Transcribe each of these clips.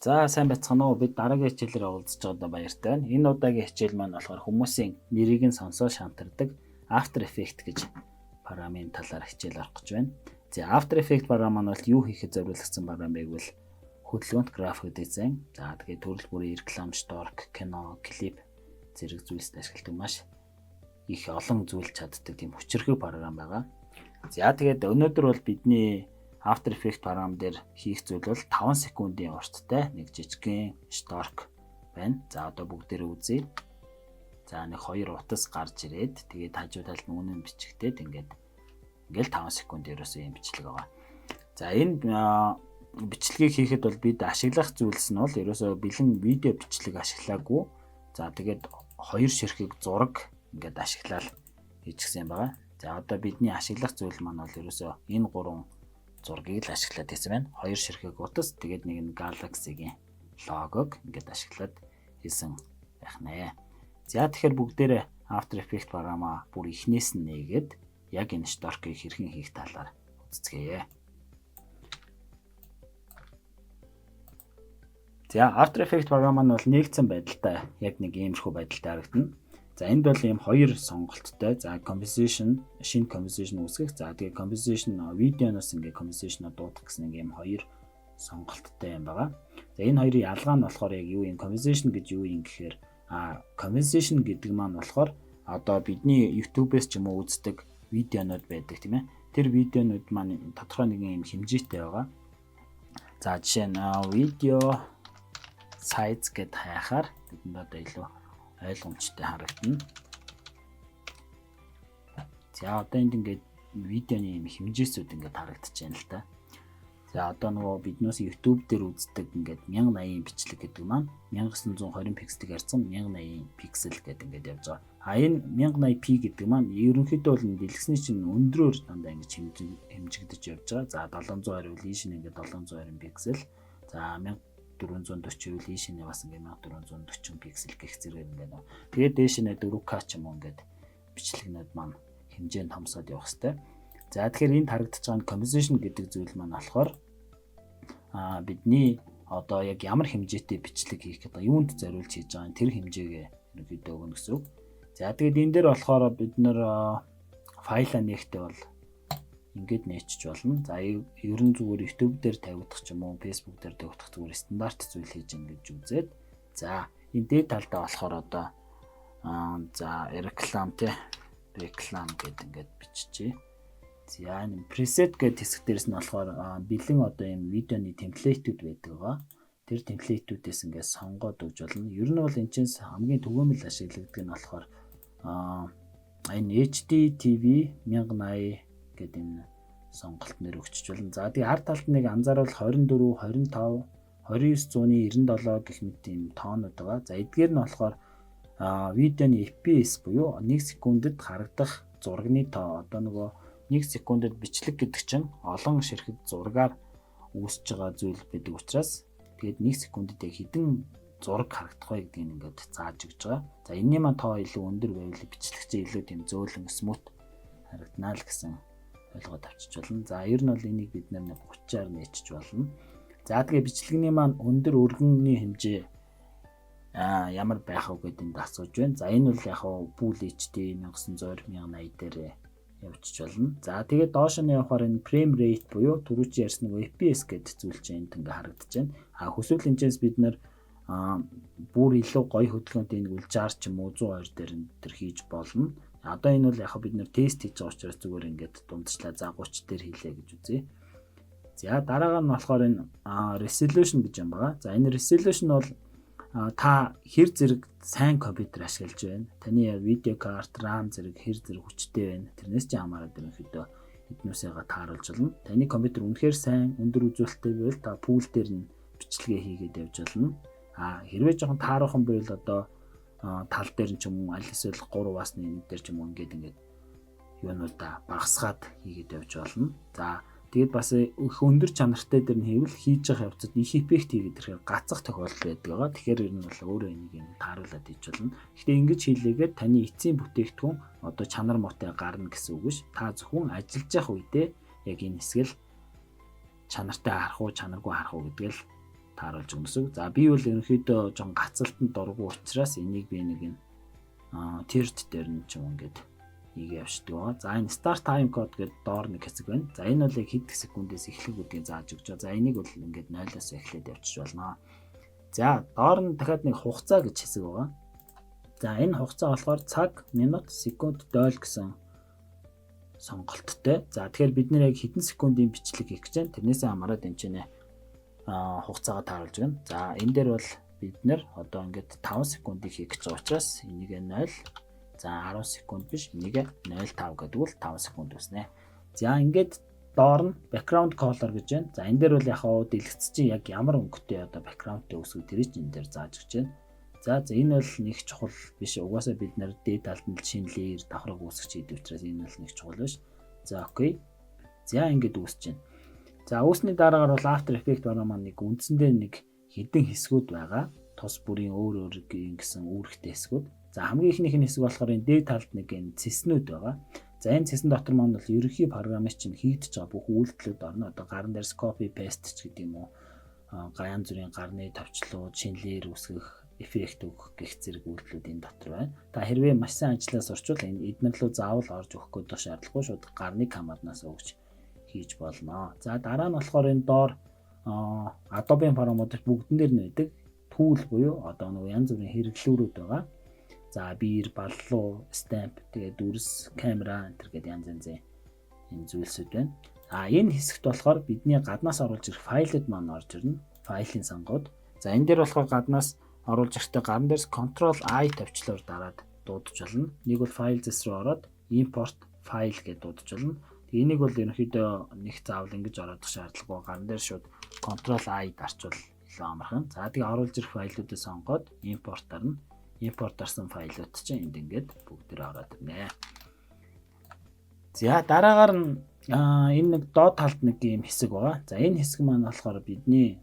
За, сайн байцгаана уу? Бид дараагийн хичээлээр уулзж байгаадаа баяртай байна. Энэ удаагийн хичээл маань болохоор хүмүүсийн нэрийг нь сонсоод шантардаг After Effects гэж програмын талаар хичээл орох гэж байна. За, After Effects програм маань бол юу хийхэд зориулагдсан програм бэ гэвэл хөдөлгөөнт, график дизайн, за, тэгээд төрөл бүрийн реклам, шторк, кино, клип зэрэг зүйлсд ашигладаг, маш их олон зүйл чаддаг тийм хүчирхэг програм байгаа. За, тэгээд өнөөдөр бол бидний After Effects програм дээр хийх зүйл бол 5 секундын урттай нэг жижигхэн шторк байна. За, одоо бүгдээрээ үзье. За, нэг хоёр утас гарч ирээд, тэгээд хажуу талд нь үнэн бичигдээд, ингээд ингээл 5 секунд ерөөсөө юм бичлэг байгаа. За, энэ бичлэгийг хийхэд бол бид ашиглах зүйлс нь бол ерөөсөө бэлэн видео бичлэг ашиглаагүй. За, тэгээд хоёр ширхэг зураг ингээд ашиглаад хийчихсэн юм байна. За, одоо бидний ашиглах зүйл маань бол ерөөсөө энэ гурван зургийг л ашиглаад хийсэн байна. Хоёр ширхэг утас, тэгээд нэг нь Galaxy-гийн логог ингээд ашиглаад хийсэн байх нэ. За, тэгэхээр бүгдээрээ After Effects програмаа бүр эхнээс нь нээгээд яг энэ шторкийг хэрхэн хийх талаар үзцгээе. За, After Effects програм маань бол нээгдсэн байдалтай, яг нэг иймэрхүү байдалтай харагдана. За, энд бол ийм хоёр сонголттой. За, composition, шинэ composition үүсгэх. За, тэгээ composition видеоноос ингээ composition-о дуудах гэсэн нэг ийм хоёр сонголттой юм байгаа. За, энэ хоёрын ялгаа нь болохоор яг юу юм, composition гэж юу юм гэхээр composition гэдэг маань болохоор одоо бидний YouTube-ээс ч юм уу үздэг видеонууд байдаг, тийм ээ. Тэр видеонууд маань тодорхой нэгэн юм хэмжээтэй байгаа. За, жишээ нь видео size гэд хайхаар бидэнд одоо илүү ойлгомжтой харагдана. За, одоо энд ингээд видеоны юм хэмжээсүүд ингээд харагдаж байна л та. За, одоо нөгөө биднээс YouTube дээр үздэг ингээд 1080 бичлэг гэдэг маань 1920 пикселийг харьцан 1080 пиксел гэдэг ингээд явж байгаа. А энэ 1080p гэдэг маань ерөнхийдөө бол дэлгэцний чинь өндрөөр дандаа ингэж хэмжигдэж явж байгаа. За, 720 бол ийш нь ингээд 720 пиксел. За, 1440 ивэл ийш нь бас ингээд 1440 пиксел гэх зэрэг ингээд. Тэгээд дээш нь 4K ч юм уу ингээд бичлэгнүүд маань хэмжээнд томсоод явах хэвээр. За, тэгэхээр энд харагдаж байгаа нь composition гэдэг зүйл маань болохоор бидний одоо яг ямар хэмжээтэй бичлэг хийх гэдэг, юунд зориулж хийж байгаа тэр хэмжээгээ ерөнхийдөө өгнө гэсэн үг. За, тэгээд энэ дээр болохоор бид нэр файлаа нээхдээ бол ингээд нээчиж болно. За, ер нь зүгээр YouTube дээр тавигдах ч юм уу, Facebook дээр тавигдах зүгээр стандарт зүйл хийж гин гэж үзээд, за, энэ дээд талдаа болохоор одоо за, реклам те, реклам гэд ингээд биччихье. За, энэ preset гэдэг хэсэг дээрс нь болохоор бэлэн одоо ийм видеоны template үүд байдаг байгаа. Тэр template үүдээс ингээд сонгоод өгж болно. Ер нь бол энэ чинь хамгийн түгээмэл ашиглагддаг нь болохоор энэ HD TV 1080 гэдэг энэ сонголт нэр өгчөж болно. За, тэгээ ард талд нэг анзааруул 24, 25, 29.97 гэх мэт ийм тоонууд байгаа. За, эдгээр нь болохоор видеоны FPS буюу 1 секундэд харагдах зурагны тоо. Одоо нөгөө 1 секундэд бичлэг гэдэг чинь олон ширхэг зургаар үүсэж байгаа зүйл байдаг учраас тэгээд 1 секундэд яг хэдэн зураг харагдах вэ гэдгийг ингээд зааж өгч байгаа. За, энэний маань тоо илүү өндөр байвал бичлэг чинь илүү тийм зөөлөн, smooth харагдана л гэсэн ойлгоод авчиж болно. За, ер нь бол энийг бид нэг 30-аар нээчиж болно. За, тэгээ бичлэгний маань өндөр өргөнний хэмжээ ямар байх вэ гэдээ энд асууж байна. За, энэ бол яг Full HD 1920 1080 дээр явчих болно. За, тэгээд доош нь явахаар энэ frame rate буюу түрүүчийн ярьсан нэг FPS гэдэг зүйл чинь энд ингээ харагдаж байна. А хүсвэл энэчээс бид нэр бүр илүү гоё хөдөлгөөнтэй нэг үл 60 ч юм уу 120 дээр энэ төр хийж болно. Одоо энэ бол яг бид нэр тест хийж байгаа учраас зүгээр ингээд дундчлаа, за, 30 дээр хийлээ гэж үзье. За, дараагаар нь болохоор энэ resolution гэж юм байгаа. За, энэ resolution бол та хэр зэрэг сайн компьютер ашиглаж байна. Таны видео карт, RAM зэрэг хэр зэрэг хүчтэй байна. Тэрнээс ч хамаарат ерөнхийдөө эднүсээгээ тааруулж болно. Таны компьютер үнэхээр сайн, өндөр үзүүлэлттэй байвал та full дээр нь бичлэгээ хийгээд явж болно. А хэрвээ жоохон тааруухан байвал одоо тал дээр нь ч юм уу, аль эсвэл 3 басны нэг дээр ч юм уу ингээд ингээд юунуудаа багасгаад хийгээд явж болно. За, тэгээд бас их өндөр чанартай дээр нь хийвэл хийж байгаа явцад их эффект хийгээд ирэхээр гацах тохиолдол байдаг байгаа. Тэгэхээр ер нь бол өөрөө энийг юм тааруулаад хийж болно. Гэхдээ ингэж хийлээгээд таны эцсийн бүтээгдэхүүн одоо чанар муутай гарна гэсэн үг биш. Та зөвхөн ажиллаж явах үедээ яг энэ хэсэг л чанартай харах уу, чанаргүй харах уу гэдгээл тааруулж өгнө гэсэн. За, би бол ерөнхийдөө жоохон гацалтанд дургүй учраас энийг би нэг энэ third дээр нь ч юм ингээд хийгээ явшдаг байгаа. За, энэ start time code гэдэг доор нэг хэсэг байна. За, энэ бол яг хэд секундээс эхлэх гэдгийг зааж өгч байгаа. За, энийг бол ингээд 0-оос эхлээд явчих болно. За, доор нь дахиад нэг хугацаа гэж хэсэг байгаа. За, энэ хугацаа болохоор цаг, минут, секунд, дойл гэсэн сонголттой. За, тэгэхээр бид нэр яг хэдэн секундын бичлэг хийх гэж байна. Тэрнээсээ хамаарат энэ чинь хугацаагаа тааруулж өгнө. За, энэ дээр бол бид нэр одоо ингээд 5 секундыг хийх гэж байгаа учраас энийг 0, за, 10 секунд биш, энийг 0.5 гэдэг бол 5 секунд үүснэ. За, ингээд доор нь background color гэж байна. За, энэ дээр бол яг хаа дэлгэц чинь яг ямар өнгөтэй одоо background-тэй үүсгэх, тэрийг чинь энэ дээр зааж өгч байна. За, энэ бол нэг чухал биш. Угаасаа бид нэр дээд талд нь шинэ layer давхраг үүсгэж хийдэг учраас энэ бол нэг чухал биш. За, okay. За, ингээд үүсэж байна. За, үүсний дараагаар бол After Effects бараа маань нэг үндсэндээ нэг хэдэн хэсгүүд байгаа. Тус бүрийн өөр өөр гэсэн үүрэгтэй хэсгүүд. За, хамгийн эхнийх нь хэсэг болохоор энэ дээд талд нэг энэ цэснүүд байгаа. За, энэ цэсэн дотор маань бол ерөнхий програмын чинь хийгдэж байгаа бүх үйлдэлүүд орно. Одоо гаран дээрс copy paste ч гэдэг юм уу. Янз бүрийн гарны товчлууд, шинэ layer үүсгэх, эффект өгөх гэх зэрэг үйлдэлүүд энэ дотор байна. Та хэрвээ маш сайн ажиллаа сурчвал энэ эднэр рүү заавал орж өгөх гэдэг шаардлагагүй, шууд гарны команднаас өгч хийж болно. За, дараа нь болохоор энэ доор Adobe програмууд бүгдэн дээр нь байдаг tool буюу одоо нөгөө янз бүрийн хэрэглүүрүүд байгаа. За, биер, баллуу, stamp, тэгээд дүрс, камера энэ төр гэдэг янз янзын энэ зүйлсүүд байна. А энэ хэсэгт болохоор бидний гаднаас оруулж ирэх файлууд маань орж ирнэ. Файлын сангууд. За, энэ дээр болохоор гаднаас оруулж ирэхдээ гаран дээрс Ctrl I товчлоор дараад дуудаж болно. Нэг бол файл зэс рүү ороод import file гэдээ дуудаж болно. Тэгээ энийг бол ерөнхийдөө нэг заавал ингэж ороодох шаардлагагүй. Гаран дээр шууд Ctrl I дарчвал илүү амархан. За, тэгээ оруулж ирэх файлуудыг сонгоод импорт дарна. Импорт дарсан файлууд чинь энд ингээд бүгд дээр ороод ирнэ. За, дараагаар нь энэ нэг доод талд нэг ийм хэсэг байгаа. За, энэ хэсэг маань болохоор бидний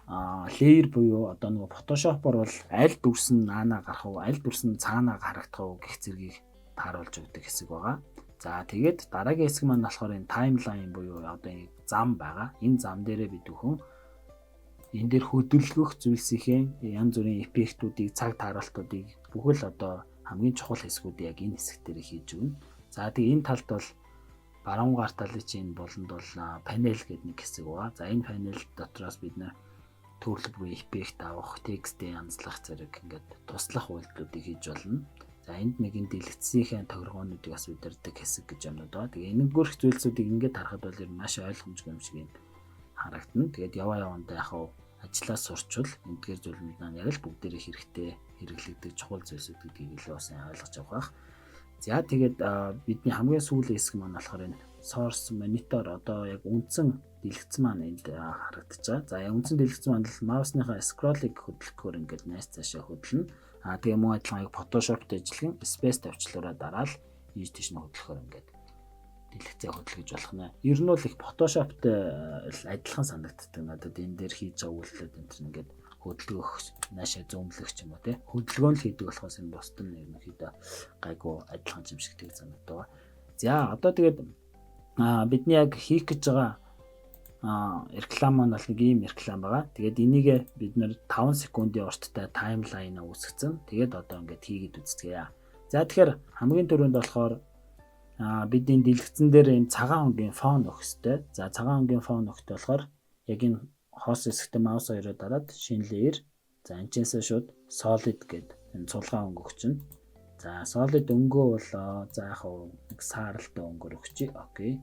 layer буюу одоо нөгөө Photoshop-оор бол аль дүрс нь наанаа гарах уу, аль дүрс нь цаанаа харагдах уу гэх зэргийг тааруулж өгдөг хэсэг байгаа. За, тэгээд дараагийн хэсэг маань болохоор энэ timeline буюу одоо энэ зам байгаа. Энэ зам дээрээ бид бүхэн энэ дээр хөдөлгөх зүйлсийнхээ янз бүрийн эффектүүдийг, цаг тааруултуудыг, бүхэл одоо хамгийн чухал хэсгүүдийг яг энэ хэсэг дээр хийж өгнө. За, тэгээ энэ талд бол баруун гар талын чинь болонд бол панел гэдэг нэг хэсэг байгаа. За, энэ панел дотроос бид нэр төрөл бүрийн эффект авах, текстээ янзлах зэрэг ингээд туслах үйлдэлүүдийг хийж болно. За, энд нэг энэ дэлгэцсийнхээ тохиргоонуудыг бас удирдах хэсэг гэж юмнууд байгаа. Тэгээ энэ гөрх зүйлсүүдийг ингээд харахад бол ер нь маш ойлгомжгүй юм шиг юм харагдана. Тэгээд яваа явандаа яг ажиллаа сурчвал эдгээр зүйлүүд маань яг л бүгдээрээ хэрэгтэй хэрэглэгдэх чухал зүйлсүүд гэдгийг илүү сайн ойлгож авах байх. За, тэгээд бидний хамгийн сүүлийн хэсэг маань болохоор энэ source monitor, одоо яг үндсэн дэлгэц маань энд харагдаж байгаа. За, яг үндсэн дэлгэц маань л mouse-ныхаа scroll-ыг хөдөлгөхөөр ингээд найс цаашаа хөдлөнө. А тэгээ мөн адилхан яг Photoshop-т ажиллах space товчлуураа дараал ийж тийш нь хөдлөхөөр ингээд дэлгэцээ хөдөлгөж болох нэ. Ер нь бол их Photoshop-тай адилхан санагддаг надад, энэ дээр хийж байгаа үйлдэлүүд энэ төр ингээд хөдөлгөх, наашаа zoom лэх ч юм уу те. Хөдөлгөөн л хийдэг болохоос энэ бусд нь ерөнхийдөө гайгүй адилхан юм шиг тэг санагддаг. За, одоо тэгээд бидний яг хийх гэж байгаа реклам маань бол нэг ийм реклам байгаа. Тэгээд энийг бид нэр 5 секундын урттай timeline үүсгэсэн. Тэгээд одоо ингээд хийгээд үзцгээе. За, тэгэхээр хамгийн түрүүнд болохоор бидний дэлгэцэн дээр ийм цагаан өнгийн фон өгөх ёстой. За, цагаан өнгийн фон өгөхдөө болохоор яг энэ хоос хэсэгтээ mouse хоёроо дараад шинэ layer. За, энэчнээсээ шууд solid гэдэг энэ цулгаан өнгө өгч чинь. За, solid өнгөө бол за яг нэг сааралтай өнгөөр өгчий. Okay.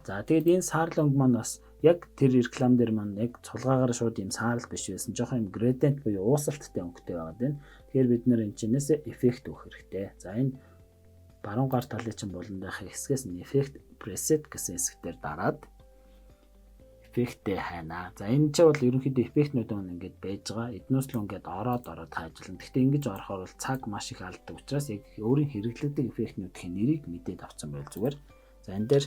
За, тэгээд энэ саарал өнгө маань бас яг тэр реклам дээр маань яг цулгаагаар шууд юм саарал биш байсан. Жохон юм gradient буюу уусалттай өнгөтэй байгаад байна. Тэгэхээр бид нэр энэ чинээс эффект өгөх хэрэгтэй. За, энэ баруун гар талын чинь булан байх хэсгээс нь effect preset гэсэн хэсэг дээр дараад эффектээ хайнаа. За, энэ чинь бол ерөнхийдөө эффектнүүд маань ингээд байж байгаа. Эднээс л ингээд ороод ороод хайжлан. Гэхдээ ингэж орохоор бол цаг маш их алддаг учраас яг өөрийн хэрэглэдэг эффектнүүдийн нэрийг мэдээд авсан байл зүгээр. За, энэ дээр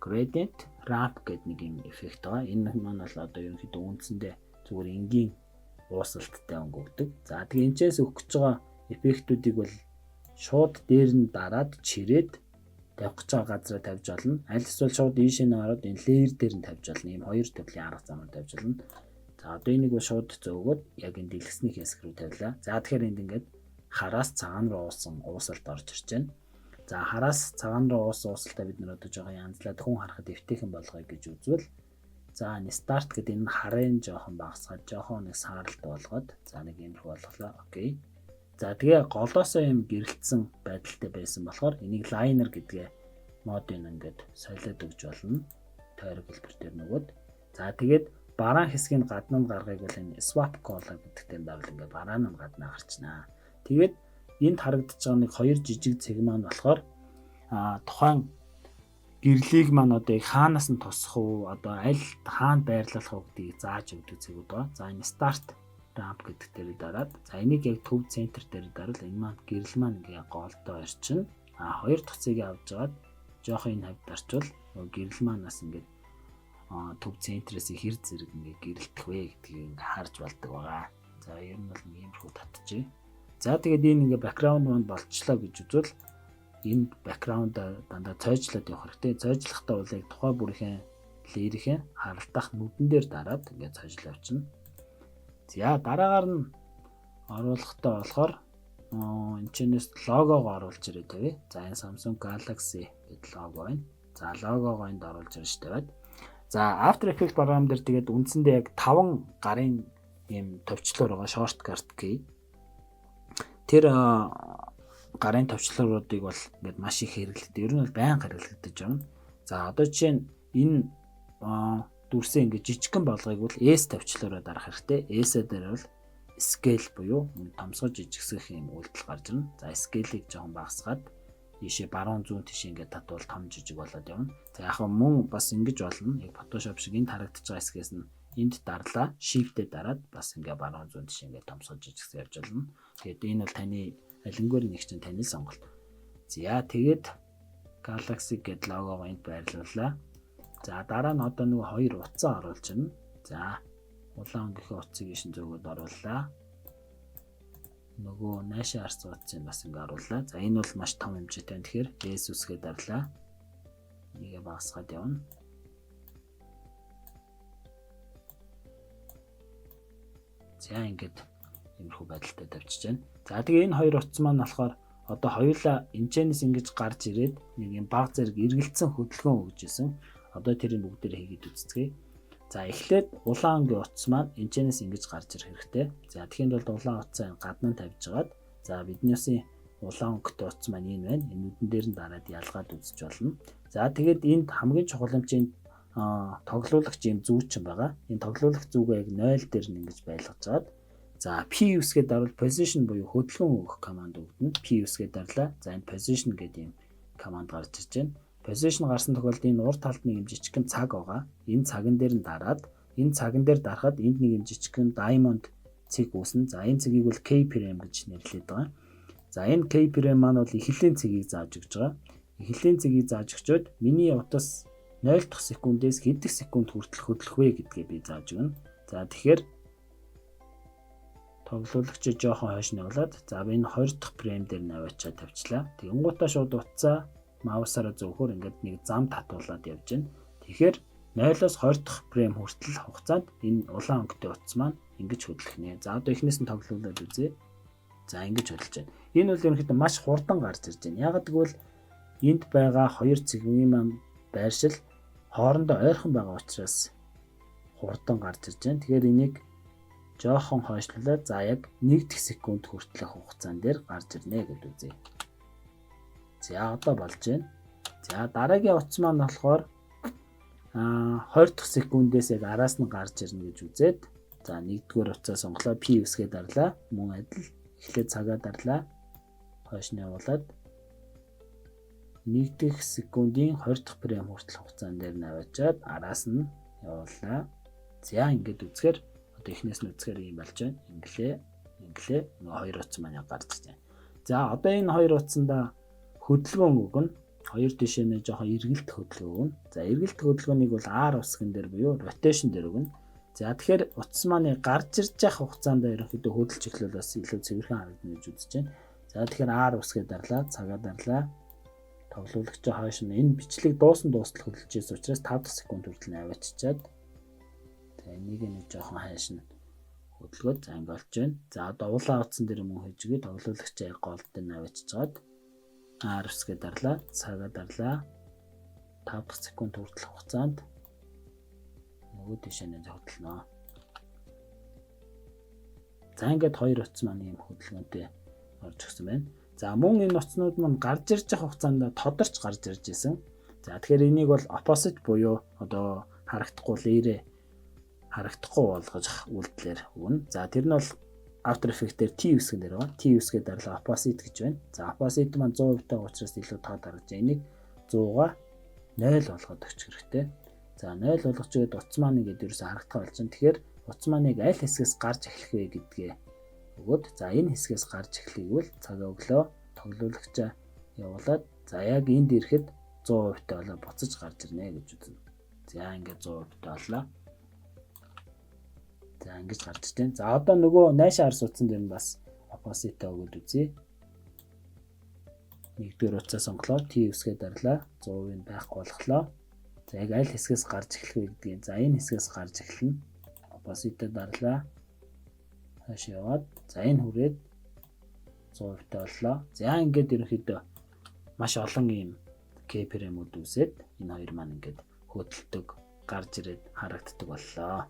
gradient ramp гэдэг нэг юм эффект байгаа. Энэ маань бол одоо ерөнхийдөө үндсэндээ зүгээр энгийн уусалттай өнгө өгдөг. За, тэгээ энэчээс өгөх гэж байгаа эффектүүдийг бол шууд дээр нь дараад чирээд тавих гэж байгаа газараа тавьж болно. Аль эсвэл шууд ийшээ нь ороод энэ layer дээр нь тавьж болно. Ийм хоёр төрлийн арга замаар тавьж болно. За одоо энийг шууд зөөгөөд яг энэ дэлгэцний хэсэг рүү тавилаа. За тэгэхээр энд ингээд хараас цагаан руу уусан уусалт орж ирж байна. За хараас цагаан руу уусан уусалтаа бид нар одоо жоохон янзлаад хүн харахад эвтэйхэн болгоё гэж үзвэл за энэ start гэдэг энэ харын жоохон багасгаад жоохон нэг сааралт болгоод за нэг иймэрхүү болголоо. Окей. За тэгээ голоосоо юм гэрэлтсэн байдалтай байсан болохоор энийг liner гэдгээ модын ингээд солиод өгч болно. Тойрог хэлбэр дээр нөгөөд. За тэгээд бараан хэсгийг гадна нь гаргахыг бол энэ swap color гэдэгтэй дарвал ингээд бараан нь гаднаа гарчнаа. Тэгээд энд харагдаж байгаа нэг хоёр жижиг цэг маань болохоор тухайн гэрлийг маань одоо яг хаанаас нь тусах уу, одоо аль хаана байрлах уу гэдгийг зааж өгдөг цэгүүд байгаа. За энэ start ramp гэдэг дээр дараад за энийг яг төв центр дээр дарвал энэ маань гэрэл маань ингээ голдоо орчин. Хоёр дахь цэгийг авч жагаад жоохон энэ хавьд дарчвал нөгөө гэрэл маанаас ингээд төв центрээс хэр зэрэг ингээ гэрэлтэх вэ гэдгийг ингээ харж болдог байгаа. За ер нь бол нэг иймэрхүү татжээ. За тэгээд энэ ингээ background маань болчлоо гэж үзвэл энэ background дандаа цойжлоод явах хэрэгтэй. Цойжлохдоо бол яг тухай бүрийнхээ layer-ийн харалтах нүдэн дээр дараад ингээ цойжлоо явчихна. За дараагаар нь оруулахдаа болохоор энэ чэнэс логог оруулж ирээ тавь. За энэ Samsung Galaxy гэдэг лого байна. За логогоо энд оруулж ирж тавиад. За After Effects програм дээр тэгээд үндсэндээ яг 5 гарын ийм товчлоор байгаа shortcut key. Тэр гарын товчлууруудыг бол ингээд маш их хэрэглэдэг. Ер нь бол байнга хэрэглэгдэж байна. За одоо жишээ нь энэ дүрсээ ингээд жижигхэн болгохыг бол S товчлуураа дарах хэрэгтэй. S-ээ дээр бол scale буюу томсгож жижигсэх юм үйлдэл гарч ирнэ. За scale-ийг жоохон багасгаад ийшээ баруун зүүн тийш ингээд татвал том жижиг болоод явна. За яг мөн бас ингэж болно. Яг Photoshop шиг энд харагдаж байгаа хэсгээс нь энд дарлаа. Shift-ээ дараад бас ингээ баруун зүүн тийш ингээд томсгож жижигсээ явж болно. Тэгээд энэ бол таны алингээр нэг чинь таны сонголт. За тэгээд Galaxy гэдэг логогоо энд байрлууллаа. За дараа нь одоо нөгөө хоёр утсаа оруулж ирнэ. За улаан өнгөхийн утсыг ишин зөөгөөд орууллаа. Нөгөө наашаа харсан утсыг бас ингээ орууллаа. За энэ бол маш том хэмжээтэй. Тэгэхээр S үсгээ дарлаа. Нэгэ багасгаад явна. За ингээд иймэрхүү байдалтай тавьчихж байна. За тэгээ энэ хоёр утас маань болохоор одоо хоёулаа энэчнээс ингэж гарч ирээд нэг юм баг зэрэг эргэлцсэн хөдөлгөөн өгж исэн. Одоо тэрийг бүгдээрээ хийгээд үзцгээе. За эхлээд улаан өнгийн утас маань энэчнээс ингэж гарч ирэх хэрэгтэй. За тэгэхэд бол улаан утсаа гадна нь тавьж хагаад за биднээсийн улаан өнгөтэй утас маань энэ байна. Энэ нүдэн дээр нь дараад ялгаад үзэж болно. За тэгээд энд хамгийн чухал юм чинь тоглуулагч юм зүү чинь байгаа. Энэ тоглуулагч зүгээ яг 0 дээр нь ингэж байлгаж хагаад за P үсгээд дарвал position буюу хөдөлгөөн өгөх команд өгдөнө. P үсгээд дарлаа. За энэ position гэдэг юм команд гарч ирж байна. Position гарсан тохиолдолд энэ урд талд нэг юм жижигхэн цаг байгаа. Энэ цаган дээр нь дараад энэ цаган дээр дарахад энд нэг юм жижигхэн diamond цэг үүснэ. За энэ цэгийг бол keyframe гэж нэрлэдэг байгаа. За энэ keyframe маань бол эхлэлийн цэгийг зааж өгч байгаа. Эхлэлийн цэгийг зааж өгчөөд миний утас 0 дахь секундээс хэдэх секунд хүртэл хөдлөх вэ гэдгээ би зааж өгнө. За тэгэхээр тоглуулагчид жоохон хойш нь явуулаад за би энэ 20 дахь фрейм дээр наваачаа тавьчлаа. Тэгэнгуутаа шууд утсаа маусаараа зөөхөр ингээд нэг зам татуулаад явж байна. Тэгэхээр 0-оос 20 дахь фрейм хүртэл хугацаанд энэ улаан өнгөтэй утас маань ингэж хөдлөх нэ. За одоо эхнээс нь тоглуулад үзье. За ингэж хөдөлж байна. Энэ бол ерөнхийдөө маш хурдан гарч ирж байна. Яагаад гэвэл энд байгаа хоёр цэгний маань байршил хоорондоо ойрхон байгаа учраас хурдан гарч ирж байна. Тэгэхээр энийг жоохон хойшлуулаад за яг 1 дэх секунд хүртэлх хугацаан дээр гарч ирнэ гэж үзье. За одоо болж байна. За дараагийн утас маань болохоор 20 дахь секундээс яг араас нь гарч ирнэ гэж үзээд за нэгдүгээр утсаа сонголоо P үсгээ дарлаа. Мөн адил эхлээд цагаа дарлаа. Хойш нь явуулаад 1 дэх секундын 20 дахь фрейм хүртэл хугацаан дээр наваачаад араас нь явууллаа. За ингээд үзэхээр одоо эхнээс нь үзэхээр ийм болж байна. Инглээ, инглээ нөгөө хоёр утас маань яг гарч ирж байна. За одоо энэ хоёр утсандаа хөдөлгөөн өгнө. Хоёр тишээ нэ жоохон эргэлт хөдөлгөөн өгнө. За эргэлт хөдөлгөөнийг бол R усган дээр буюу rotation дээр өгнө. За тэгэхээр утас маань гарч ирж явах хугацаанд ерөнхийдөө хөдөлж эхлүүл бас илүү цэвэрхэн харагдана гэж үзэж байна. За тэгэхээр R усгээ дарлаа, цагаа дарлаа. Тоглуулагчаа хойш нь энэ бичлэг дуусан дуустал хөдөлж ирсэн учраас 5 дахь секунд хүртэл аваачичаад За, энийг нэг жоохон хайш нь хөдөлгөөд, за, ингэ болж байна. За, одоо улаан утсан дээр мөн хийжгээ тоглуулагчаа гол дээр авчижгаад R үсгээ дарлаа, цагаа дарлаа. 5 дахь секунд хүртэлх хугацаанд нөгөө тийшээ нь хөдөлнө. За, ингээд хоёр утас маань ийм хөдөлгөөнтэй орж ирсэн байна. За, мөн энэ утаснууд маань гарч ирж байгаа хугацаанд тодорч гарч ирж исэн. За, тэгэхээр энийг бол opacity буюу одоо харагдахгүй layer ээ харагдахгүй болгож үйлдэлээр өгнө. За, тэр нь бол After Effects дээр T үсгэн дээр байгаа. T үсгээ дарлаа, opacity гэж байна. За, opacity маань 100% таа учраас илүү таад харагдаж байна. Энийг 100-аа 0 болгоод өгчих хэрэгтэй. За, 0 болгож өгөөд утас маань ингээд ерөөсө харагдах болж байна. Тэгэхээр утас маань яг аль хэсгээс гарч эхлэх вэ гэдгээ өгөөд, за, энэ хэсгээс гарч эхлэхийг бол цагаа өглөө, тоглуулагчаа явуулаад, за, яг энд ирэхэд 100% таа болоо буцаж гарч ирнэ гэж үзнэ. За, ингээд 100% таа боллоо. За, ингэж гарч ирж байна. За, одоо нөгөө найшаа арс утсан дээр нь бас opacity өгөөд үзье. Нэгдүгээр утсаа сонголоо. T үсгээ дарлаа. 100%-ыг байхгүй болголоо. За, яг аль хэсгээс гарч эхлэх вэ гэдгийг. За, энэ хэсгээс гарч эхэлнэ. Opacity дарлаа. Хойш яваад, за, энэ хүрээд 100% та боллоо. За, ингээд ерөнхийдөө маш олон ийм keyframe-үүд үүсээд энэ хоёр маань ингээд хөдөлдөг, гарч ирээд харагддаг боллоо.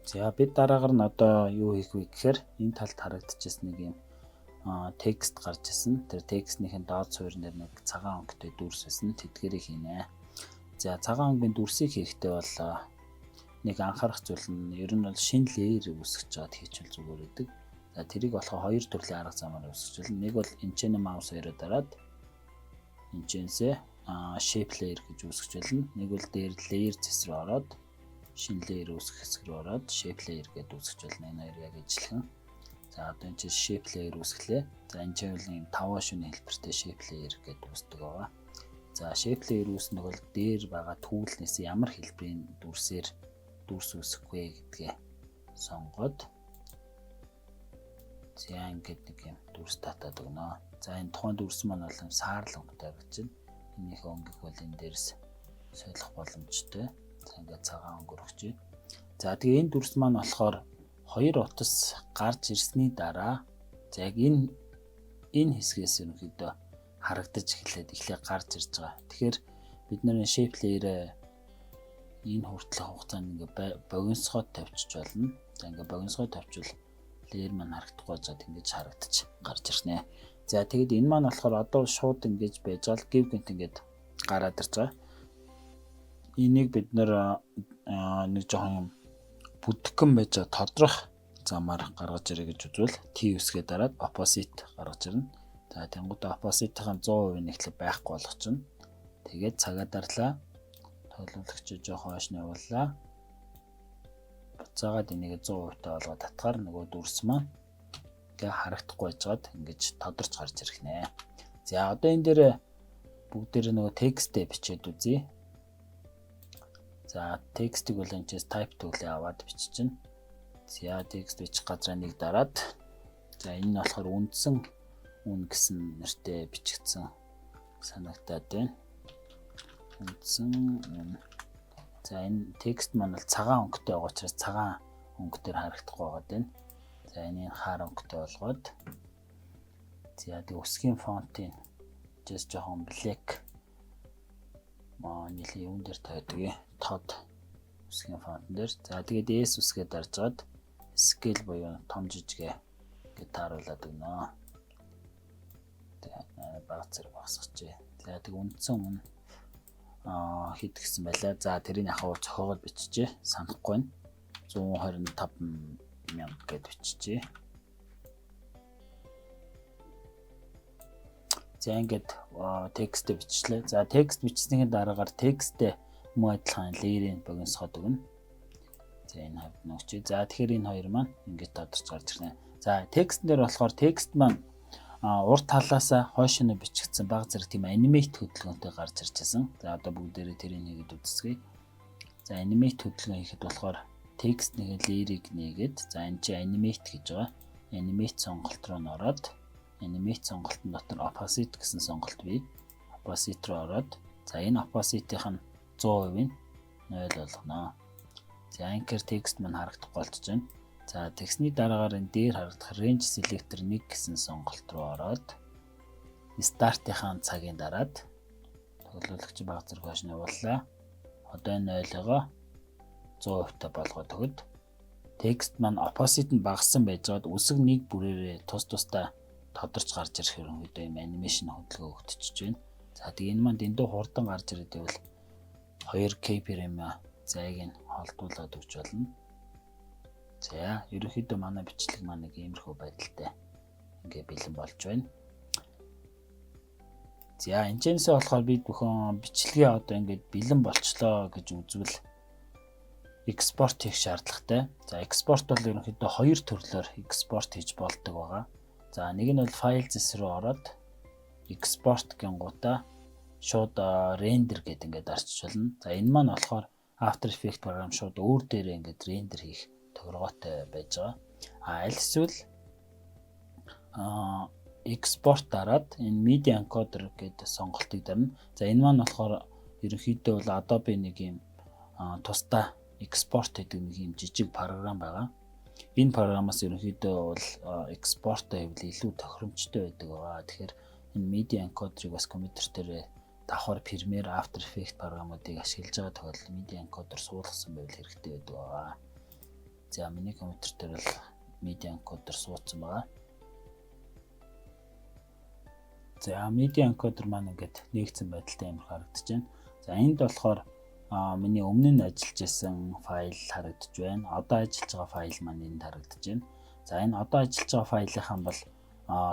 За, бид дараагаар нь одоо юу хийх вэ гэхээр энэ талд харагдчихсан нэг юм текст гарч ирсэн. Тэр текстнийхэн доод суурин дээр нэг цагаан өнгөтэй дүрс байсан. Тэдгэрийг хийнэ. За, цагаан өнгийн дүрсийг хийхдээ бол нэг анхаарах зүйл нь ер нь бол шинэ layer үүсгэж жаад хийчихвэл зүгээр байдаг. За, тэрийг болохоор хоёр төрлийн арга замаар үүсгэж байна. Нэг бол энэ ч mouse хоёроо дараад энэ чэнсээ shape layer гэж үүсгэж байна. Нэг бол дээр layer зэс рүү ороод шинэ layer үүсгэх хэсэг рүү ороод shape layer гэдээ үүсгэж байна. Энэ хоёр яг ижилхэн. За, одоо энэ чинь shape layer үүсгэлээ. За, энэ чинь бол ийм таван шөнө хэлбэртэй shape layer гэдээ үүсдэг байгаа. За, shape layer үүснэ бол дээр байгаа түүлнээс ямар хэлбэрийн дүрсээр дүрс үүсэх вэ гэдгээ сонгоод, за, ингээд нэг юм дүрс татаад өгнө. За, энэ тухайн дүрс маань бол юм саарл өнгөтэй харагдаж байна. Энийхээ өнгийг бол энэ дээрс солих боломжтой. За, ингээд цагаан өнгө өгчээ. За, тэгээ энэ дүрс маань болохоор хоёр утас гарч ирсний дараа, за, яг энэ хэсгээс ерөнхийдөө харагдаж эхлээд эхлээ гарч ирж байгаа. Тэгэхээр бид нар shape layer энэ хүртэлх хугацаанд ингээ богиносгоод тавьчих болно. За, ингээ богиносгоод тавьчвал layer маань харагдахгүй жаад ингэж харагдаж гарч ирнэ. За, тэгэд энэ маань болохоор одоо шууд ингэж байж байгаа л гів гинт ингээд гараад ирж байгаа. Энийг бид нэр нэг жоохон юм бүдгэн байж байгаа тодрох замаар гаргаж ирээ гэж үзвэл T үсгээ дараад opacity гаргаж ирнэ. За, тэнгуүдээ opacity-ийн 100% нэгтлэг байхгүй болгочихно. Тэгээд цагаа дарлаа. Тоглуулагч жоохон хойш нь явууллаа. Буцаагаад энийг 100% та болгоод татгаар нөгөө дүрс маань ингээ харагдахгүй байжгаад ингэж тодорч гарч ирэх нэ. За, одоо энэ дээр бүгдээр нөгөө текстээ бичээд үзье. За, текстийг бол энэ чээс type tool-ээ аваад биччихнэ. За, текст бичих газраа нэг дараад, за, энэ нь болохоор үндсэн үн гэсэн нэртэй бичигдсэн санагдаад байна. Үндсэн үн. За, энэ текст маань бол цагаан өнгөтэй байгаа учраас цагаан өнгөтөр харагдахгүй байгаа даа. За, энийг хар өнгөтэй болгоод, за, тэг өсгийн фонтын just жоохон black маа нийлээ юун дээр тавиадаг тод үсгийн фонтон дээр. За, тэгээд S үсгээ даржгаад scale буюу том жижигэ гэж тааруулаад өгнө. Тэгээ баг зэрэг багасгачээ. За, тэг үндсэн үн хэд гэсэн байлаа. За, тэрийг яг зохиогоод биччихэ. Санахгүй байна. 125 мянга гэд биччихэ. За, ингээд текстээ бичлээ. За, текст бичснийхэн дараагаар текстээ мөн адилхан layer-ийн богиносгоод өгнө. За, энэ хавьд нөгчээ. За, тэгэхээр энэ хоёр маань ингээд тодорч гарч ирнэ. За, текстэн дээр болохоор текст маань урд талаасаа хойш нь бичигдсэн баг зэрэг тийм animate хөдөлгөөнтэй гарч ирж байсан. За, одоо бүгдээрээ тэрийг нэгэд үзцгээе. За, animate хөдөлгөөн хийхэд болохоор текст нэг layer-ыг нээгээд, за, энэ чи animate гэж байгаа. Animate сонголт руу н ороод animate сонголтын дотор opacity гэсэн сонголт бий. Opacity руу ороод, за, энэ opacity-ийнх нь 100% нь 0 болгоно. За, anchor text маань харагдахгүй болчихж байна. За, тэгсний дараагаар энэ дээр харагдах range selector 1 гэсэн сонголт руу ороод start-ийнхаа цагийн дараад тоглуулагч баг зэрэг хойш нь явууллаа. Одоо энэ 0-ыг 100% та болгоод өгöd текст маань opacity нь багассан байж байгаад үсэг нэг бүрээрээ тус тусдаа тодорч гарч ирэх ерөнхийдөө юм animation хөдөлгөөн өгөгдөж байна. За, тэгээ энэ маань дэндүү хурдан гарч ирээд байвал 2 keyframe зайг нь холдуулаад өгч болно. За, ерөнхийдөө манай бичлэг маань нэг иймэрхүү байдалтай ингээ бэлэн болж байна. За, энэчнээсээ болохоор бид бүхэн бичлэгээ одоо ингээд бэлэн болчлоо гэж үзвэл экспорт хийх шаардлагатай. За, экспорт бол ерөнхийдөө хоёр төрлөөр экспорт хийж болдог байгаа. За, нэг нь бол файл зэс рүү ороод export гингуудаа шууд render гэдэг ингээд дарчиж болно. За, энэ маань болохоор After Effects програм шууд өөр дээрээ ингээд render хийх тохиргоотой байж байгаа. А аль эсвэл экспорт дараад энэ media encoder гэдэг сонголтыг дарна. За, энэ маань болохоор ерөнхийдөө бол Adobe нэг юм тусдаа экспорт гэдэг нэг юм жижиг програм байгаа. Энэ програмаас ерөнхийдөө бол экспортоо хийвэл илүү тохиромжтой байдаг байгаа. Тэгэхээр энэ media encoder-ыг бас компьютер дээр давхар Premiere, After Effects програмуудыг ашиглаж байгаа тохиолдолд media encoder суулгасан байвал хэрэгтэй байдаг байгаа. За, миний компьютер дээр бол media encoder суудсан байгаа. За, media encoder маань ингээд нээгдсэн байдалтай ямар харагдаж байна. За, энд болохоор миний өмнө нь ажиллаж исэн файл харагдаж байна. Одоо ажиллаж байгаа файл маань энд харагдаж байна. За, энэ одоо ажиллаж байгаа файлынхаа бол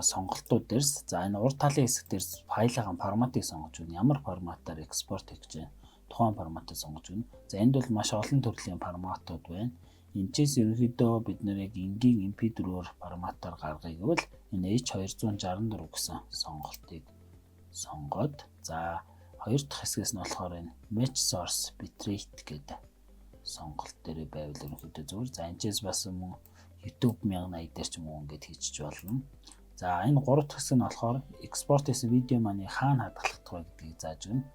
сонголтууд дээрс, за, энэ урд талын хэсэг дээрс файлынхаа форматыг сонгож өгнө. Ямар форматаар экспорт хийх гэж байна. Тухайн форматыг сонгож өгнө. За, энд бол маш олон төрлийн форматууд байна. Энэчээс ерөнхийдөө бид нэр яг энгийн MP4-оор форматаар гаргая гэвэл энэ H264 гэсэн сонголтыг сонгоод, за, хоёр дахь хэсгээс нь болохоор энэ match source bitrate гэдэг сонголт дээр байвал ерөнхийдөө зүгээр. За, энэчээс бас мөн YouTube 1080 дээр ч юм уу ингэж хийчих болно. За, энэ гурав дахь хэсэг нь болохоор экспорт хийсэн видео маань хаана хадгалагдах вэ гэдгийг зааж өгнө.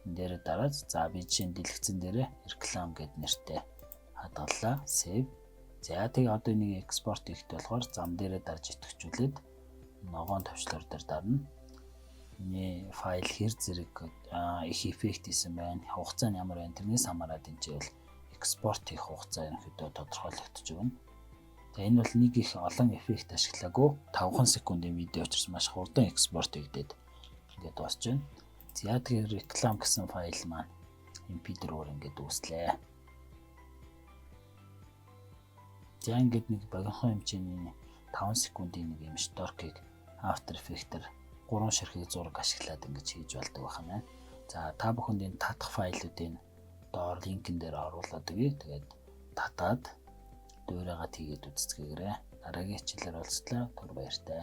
Энэ дээрээ дараад, за, би жишээ нь дэлгэцэн дээрээ реклам гэд нэртэй хадгаллаа. Save. За, тэгээ одоо энийг экспорт хийхдээ болохоор зам дээрээ дарж идэвхжүүлээд ногоон товчлуур дээр дарна. Миний файл хэр зэрэг их эффект хийсэн байна, хугацаа нь ямар байна, тэрнээс хамаарат энэ чинь экспорт хийх хугацаа ерөнхийдөө тодорхойлогдож өгнө. За, энэ бол нэг их олон эффект ашиглаагүй 5 секундын видео учраас маш хурдан экспорт хийгдээд ингээд дуусч байна. За, тэгэхээр реклам гэсэн файл маань MP4-оор ингээд үүслээ. За, ингээд нэг богинохон хэмжээний 5 секундын нэг юм шторкийг After Effects-ээр гурван ширхэг зураг ашиглаад ингэж хийж болдог байх юм байна. За, та бүхэнд энэ татах файлуудыг доор линкэн дээр оруулаад өгье. Тэгээд татаад дуурайгаад хийгээд үзцгээгээрэй. Дараагийн хичээлээр уулзлаа. Түр баяртай.